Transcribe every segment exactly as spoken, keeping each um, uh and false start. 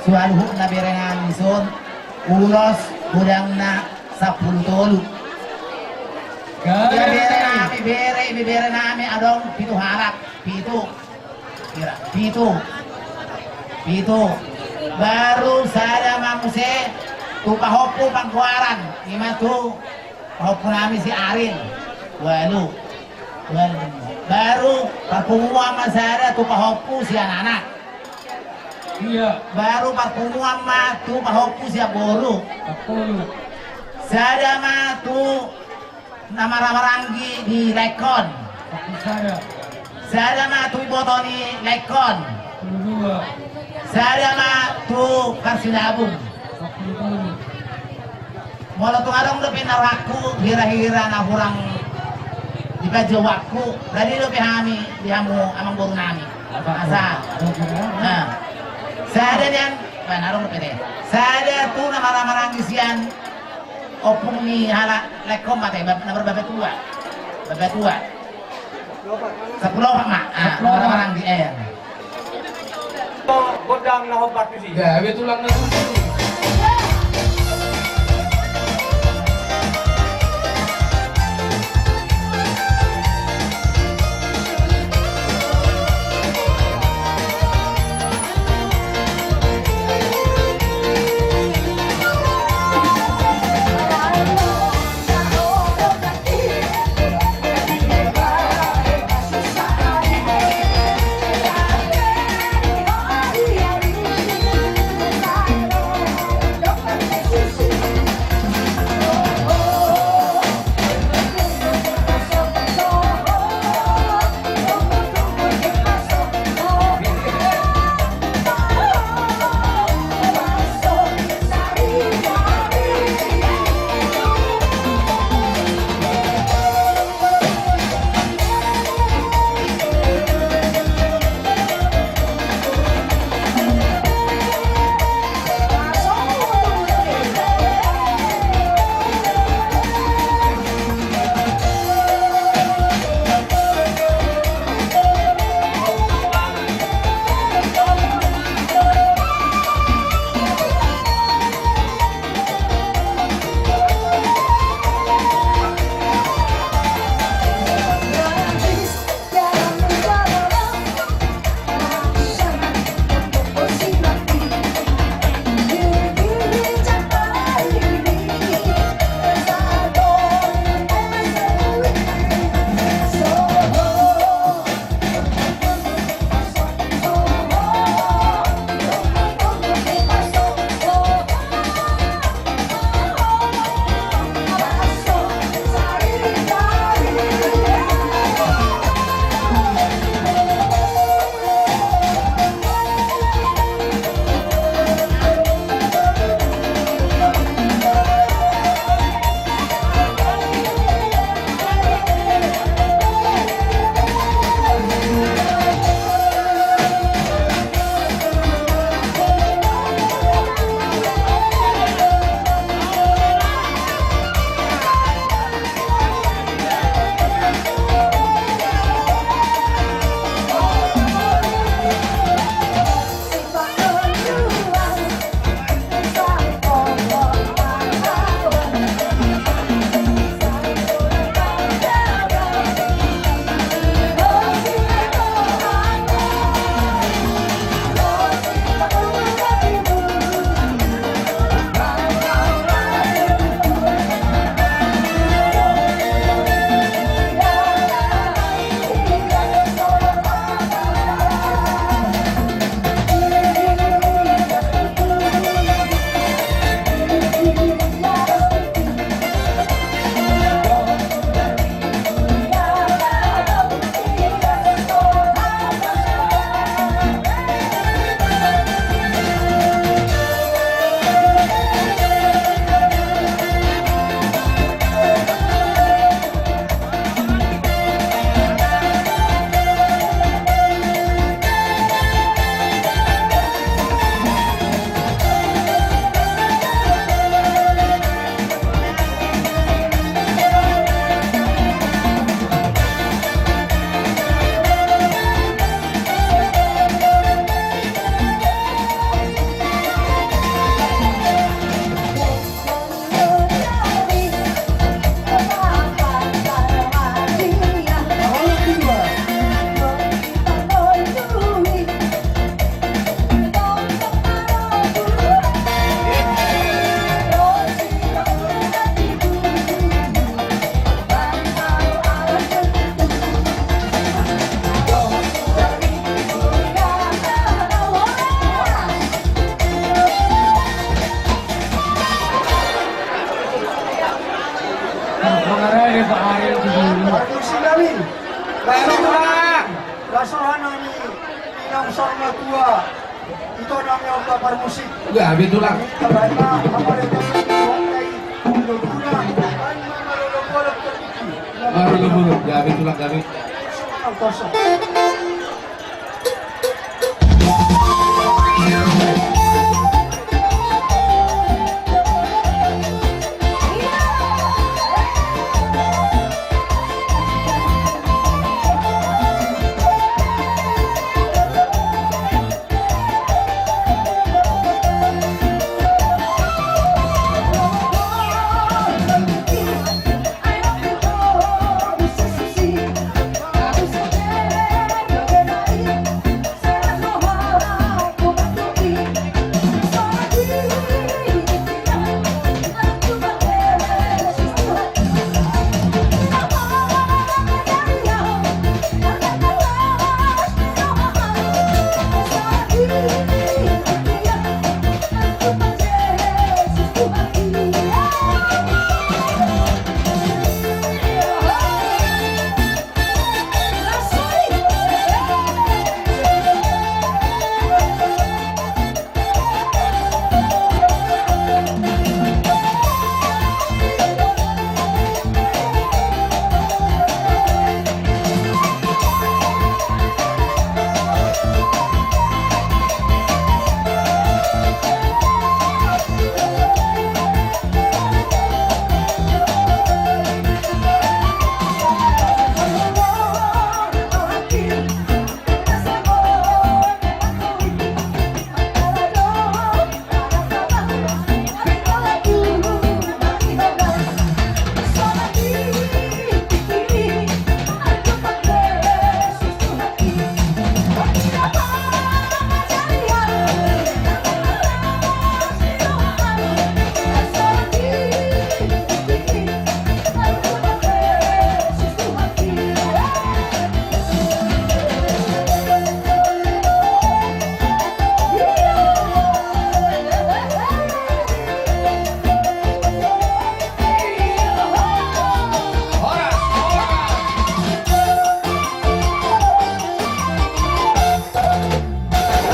Saluhutna bere nami son, ulos godangna sampulu tolu. Ia bere nami, bere, bere nami adong pitu halak, pitu. Pira? Pitu. Pitu. Baru sada ma muse tu pahompu panggoaran, ima tu pahompu nami si Arin. Ualu. Ualu. Baru parpunguan ma sada tu pahompu sian anak. Ia. Baru parpunguan ma tu pahompu sian boru. Sampulu. Sada ma tu na marhahamaranggi di Lengkon. Sampulu sada. Sada ma tu iboto ni Lengkon. Sampulu dua. Sada ma tu Parsinabung. Sampulu tolu. Molo tung adong dope na rohangku, hira-hira na hurang dipanjouanku, rade dope hami di hamu amangboru nami. Asa. Nah. Sada nian, bah, na adong dope deh. Sada tu na marhahamaranggi sian ompung ni halak Lengkon ma te, bab-, na marbapatua. Bapatua. Sampulu opat ma, ah, sampulu opat. Marhahamaranggi, eh. Godang na hombar tusi. Gabe tulang na tusi. Parmusik nami. Lasoan nami, inang saur matua. Ito nami ompa parmusik. Gabe tulang. Tabaen ma, apa yang kami buat dari Indo Guna. Marolopolop. Gabe tulang, gabe. Kosong.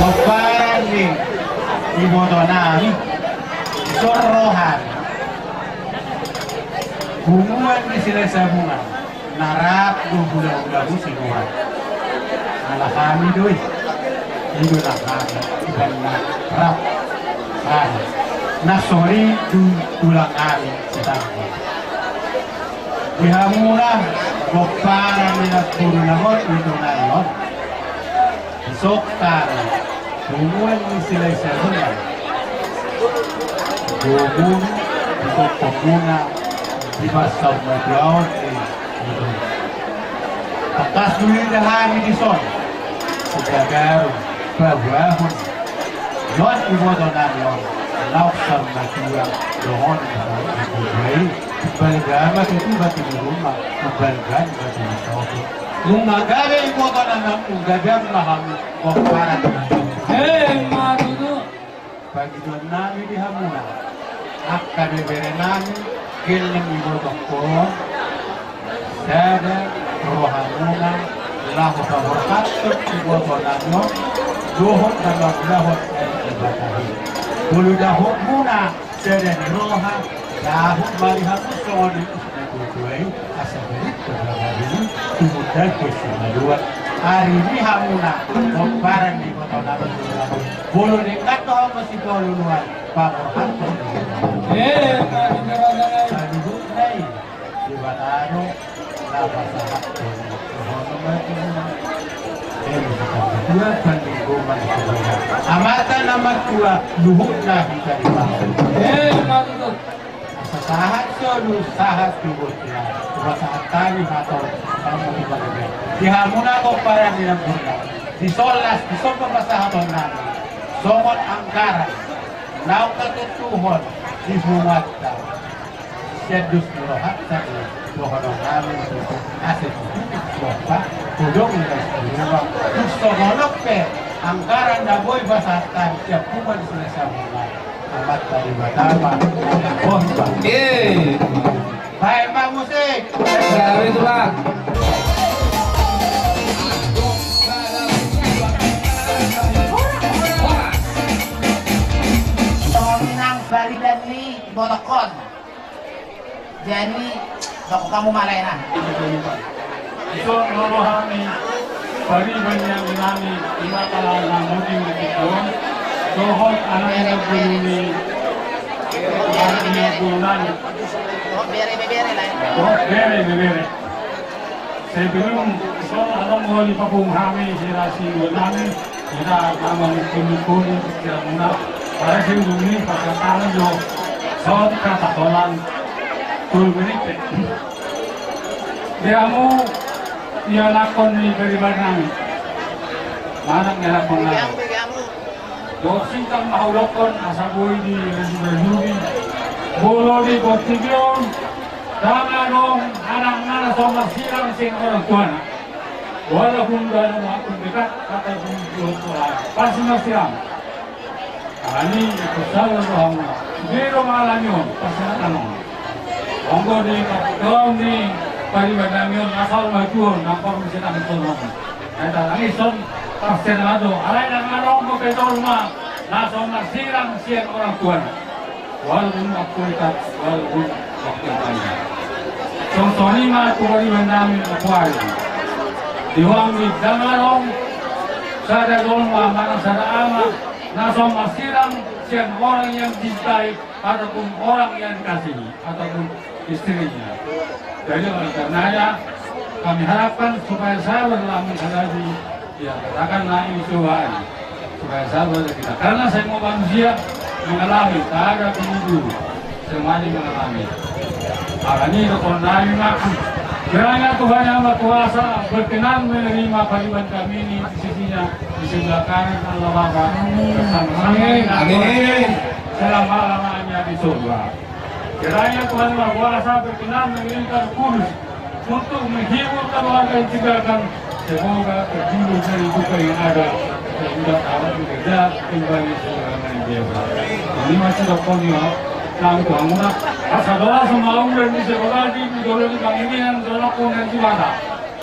Pomparan ni iboto nami, dison roha ni punguan ni Silahisabungan, na rap do hulahula muse roha. Ala hami do i. I do na hami, iban na rap hami. Na sori do tulang hami, sitangki. Di hamuna, pomparan ni namboru na ro, iboto nami on. Dison hami, punguan ni Silahisabungan. Dohot, dison punguan, di bagasan saur matua on, eh, iboto. Tangkas do huida hami dison. Sipagarung, paboahon. Ion iboto nami on, laos saur matua, dohot, dohot, dohot. Balga ma ketua batu di rumah, balga ma batu di sopo. Nunga gabe iboto nami, nunga gabe ma hami, pomparan nami. Emma tutu. Pangidoan nami di hamuna, angka bebere nami, gelleng ibotongkon, sada rohamuna, laho paborhathon iboto nami on, dohot na mangulahon ari Debata i. Molo dapotmuna, sada ni roha, dapot ma di hamu songon i, na tutu i, asa berit pagaragarina, tumundalhon simaluan. Ari ni hamuna, pomparan ni iboto nami. Molo denggan do hamu masipaluluan, paborhathon. Eh, kami berada. Saluhutna i, Debata do. Amanta na martua, luhutna hita di bawah. Eh, mantap. Asa sahat solu, sahat tu bontean. Hupasahat hami ma tu hamu di bagasan. Di hamuna pomparan ni namboru. Dison las, dison pasahaton nami. Songon anggaran. Naung katontuhon di punguanta. Sian dos ni rohanta i, dohonon nami tutu, asa tutu, tutu, tutu, tutu, tutu, tutu, tung songon on pe, anggaran na boi pasahat hami, sian punguan Silahisabungan, Amanta Debata ma, na boi pa. Eh. Baen ma musik. Gabe tulang. Botokkon. Jadi, dokon hamu ma lae na. Ison ro hami pariban ni anggi nami, ima pala na muding di tingki on. Dohot anak ni boru ni, anak ni boru nami. Dohot bere, bebere lae. Dohot bere, bebere. Sebelum ison, adong do dipapungu hami hira sian nami, hira na manungkun-nungkun pikiranmuna. Pada sebelum i pasahat hami jo son hata holan tolu menit pe. Di hamu ianakhon ni pariban nami, manang ianakhon nami. Dohot singkat ma hudokkon asa boi dirajut-rajuti. Molo di portibi on ndang adong anak na so marsirang sian orang tuana. Walaupun dalam waktu dekat ataupun di waktu lain, pasti marsirang. Alani i, hupasahat do hamu, sude do mangalami on, pasti na tano. Anggo di partingkian ni pariban nami on, na saur matua on, na parmusik nami on. Ai tangis on, pasti na do, alai ndang adong dope jolma na so marsirang sian orang tuana. Walaupun waktu dekat, walaupun waktu panjang. Songon i ma tu pariban nami na pola i. Di huang ni, ndang adong sada jolma manang sada ama na so marsirang sian orang yang dicintai ataupun orang yang dikasihi ataupun istrinya. Jadi oleh karenanya kami harapkan supaya sabar dalam menghadapi, ya, katakanlah ini cobaan, supaya sabar kita. Karena semua manusia mengalami, tak ada guru-guru, semuanya mengalami. Alani i, dohonon nami ma, kiranya Tuhan Yang Maha Kuasa berkenan menerima pariban kami ini di sisinya, di sebelah kanan Allah Bapa, bersama-sama dengan Tuhan selama-lamanya di surga. Kiranya Tuhan Maha Kuasa berkenan mengirimkan Roh Kudus untuk menghibur keluarga yang ditinggalkan. Semoga terhibur dari duka yang ada, dan mudah dapat mengejar kembali segalanya yang dia. Ini masih dokon ya, nang tuanguna. Asa dohot sumauran di sekolah di, di dohot di panggilan, dohot panggilan di mana.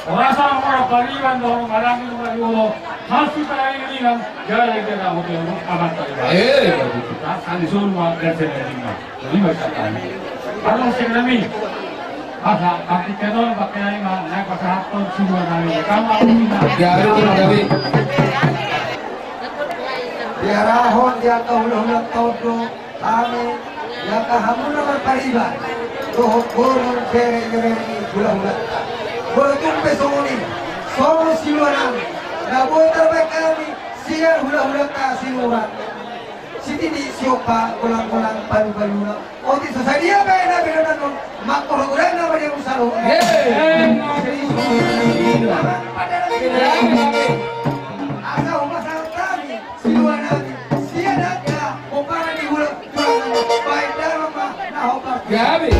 Rasa murah pariban, dohot marani, dohot marani, masuk panggilan, gara-gara hotel, amat pariban. Eh, bagus. Nah, andi solu, dan saya terima. Jadi, baca kami. Halo, sing nami. Asa, tapi kenal, pakai aing, ma, naik pasahaton, semua nami. Kamu apa sih, nami? Jadi, jadi. Diarahon, di angka hulahula Tondo, kami, di angka hamuna marpariban. Dohot boru, bere, bere, hulahula. Boru tumpe songon i. Songon siluanan. Na boi tarbaen hami, sian hulahula ta sinurat. Sititi siompa, golang-golang, palu-paluna. Otik so sadia baen na binaen on, mangkorhon godang na badia musalo. Yeay. Asa hupasahat hami, siluan hami, sian angka pomparan ni hulahula, baen damang ma na hombar. Gabe.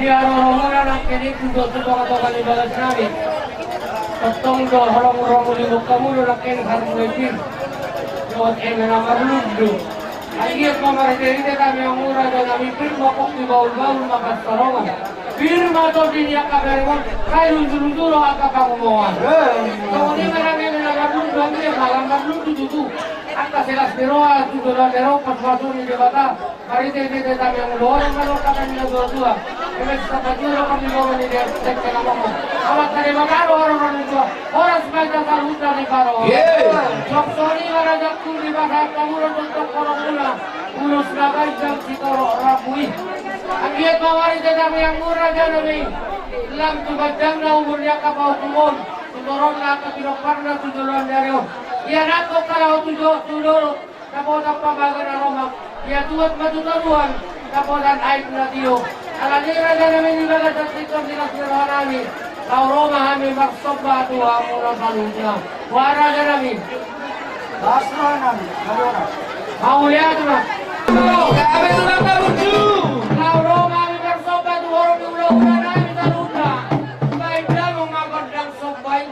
Ia roromuna nangkin i tu tongatonga ni bagas nami. Tongtong do holong romo ni bokkamu do nangkin harmulai pir. Dohot eme na marlundu. Ai giot ma marhite-hite hami, amang raja nami, pir ma pongki, bahulbahul ma pansalongan. Pir ma tondi ni angka berengon, sai lunju-lunju do angka pangomoan. Songon i ma nang eme na marlundu, ai giot ma lam marlundu tutu. Angka silas ni roha tu joloan ni roha, pasupasu ni Debata. Marhite-hite hami, amang, dohonon ma dohot hata ni natuatua. Eme sisapa jua do hami, boru ni Debata, dengke na momo. Amanta Debata do haroro ni tua. Horas ma hita saluhutna di paro. Songon i ma raja, tu di pasahat hamu do tongtong holongmuna. Ulos na ganjang sitorop rambu i. Ai giot ma marhite-hite hami, amang raja nami, lam tu ganjangna umur ni angka paompungmon, tu toronna angka pinomparna tu joloan ni ari on. Ianakhon ma laho tu jo-, tu dolok, dapotan pambaga na lomak. Ia tuat ma tu toruan, dapotan aek na tio. Alani i raja nami, di bagasan singkop ni las ni roha nami, laho ro ma hami marsomba tu hamuna saluhutna. Boha raja nami? Las roha nami, mauliate. Mauliate ma. Gabe tulang na burju. Laho ro ma hami marsomba tu horong ni hulahula nami saluhutna. Baen damang ma gondang somba i.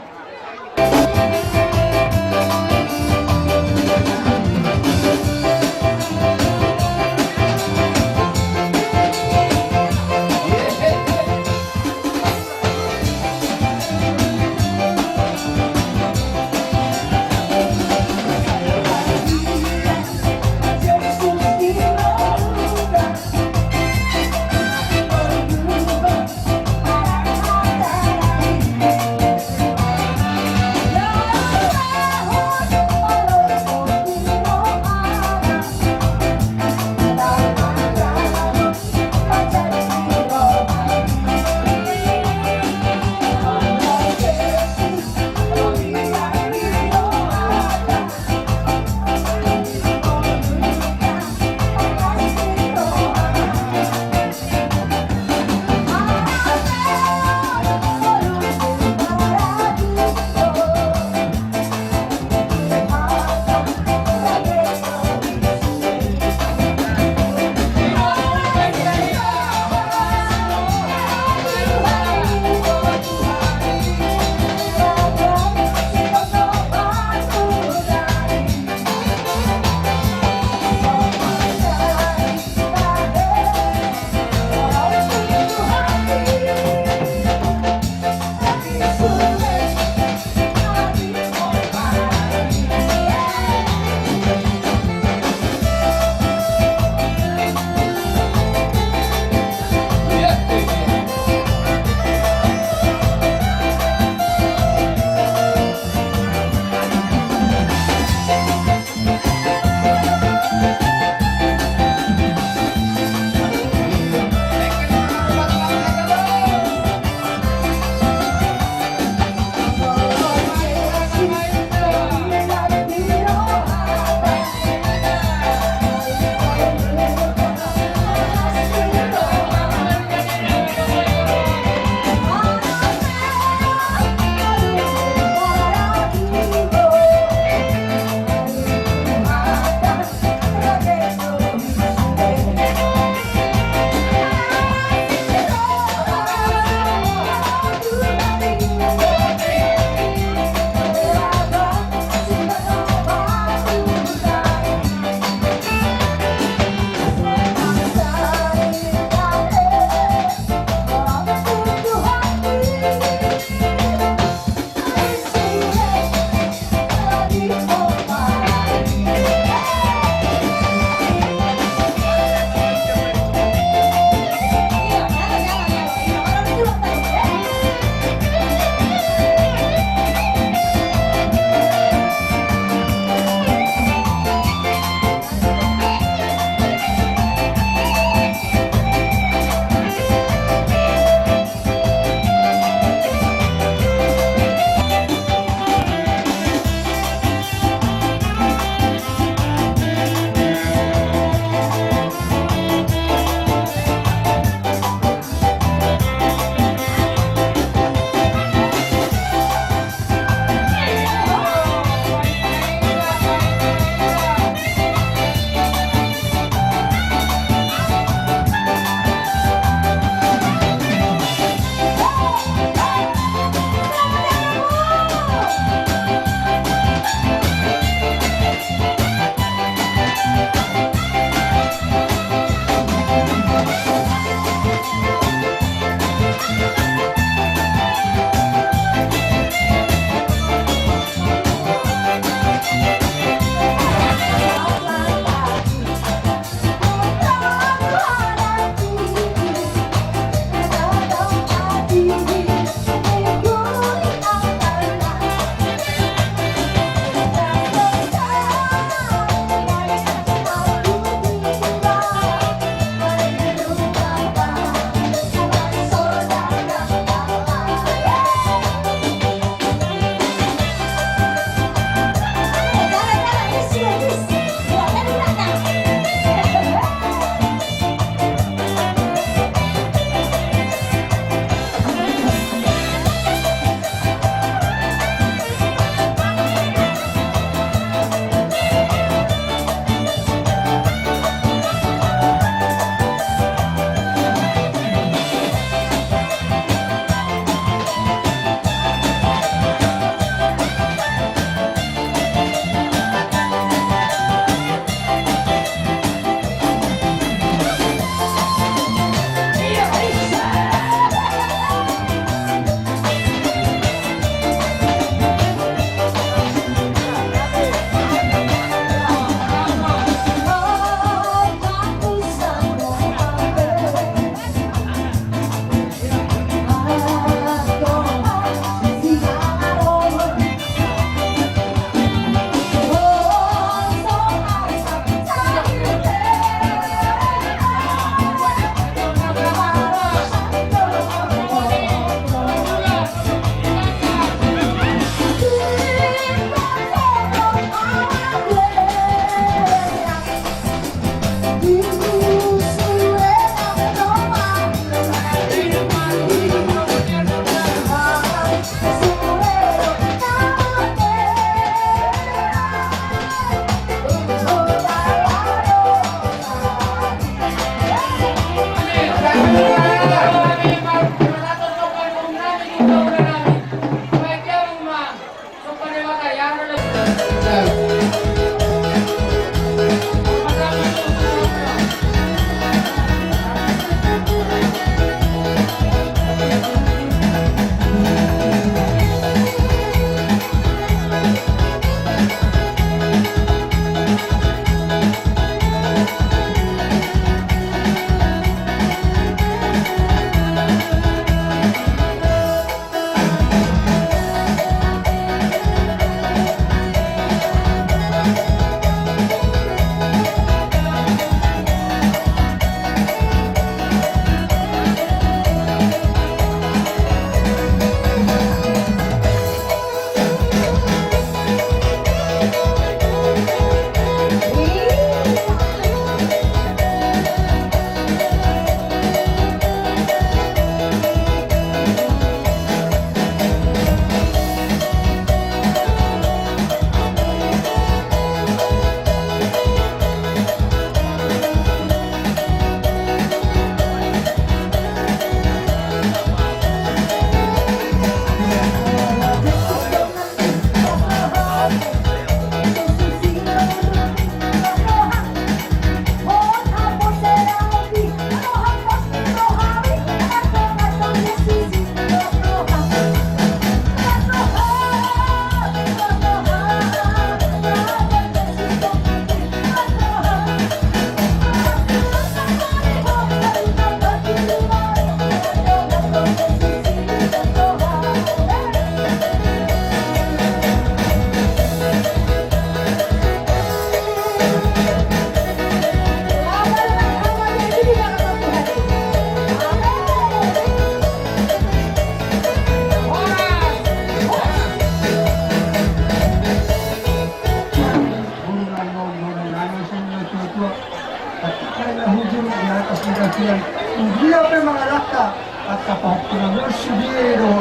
Sude do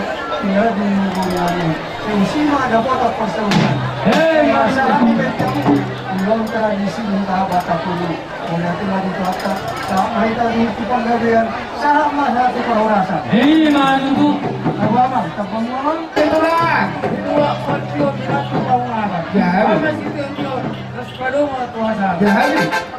tinggal di Boyolali. Yang isi ma dapotan parsaulian. Hei, yang masa kami bertemu. Belum tradisi minta batak dulu. Mauliate ma di Tuhanta. Sahat ma hita di panggabean. Sahat ma hita di parhorasan. Hei, maju tu. Apa, Amang? Apa, Amang? Itulah. Itulah. Itulah. Jadi. Apa sih itu yang dia? Terus pada mau puasa. Jadi.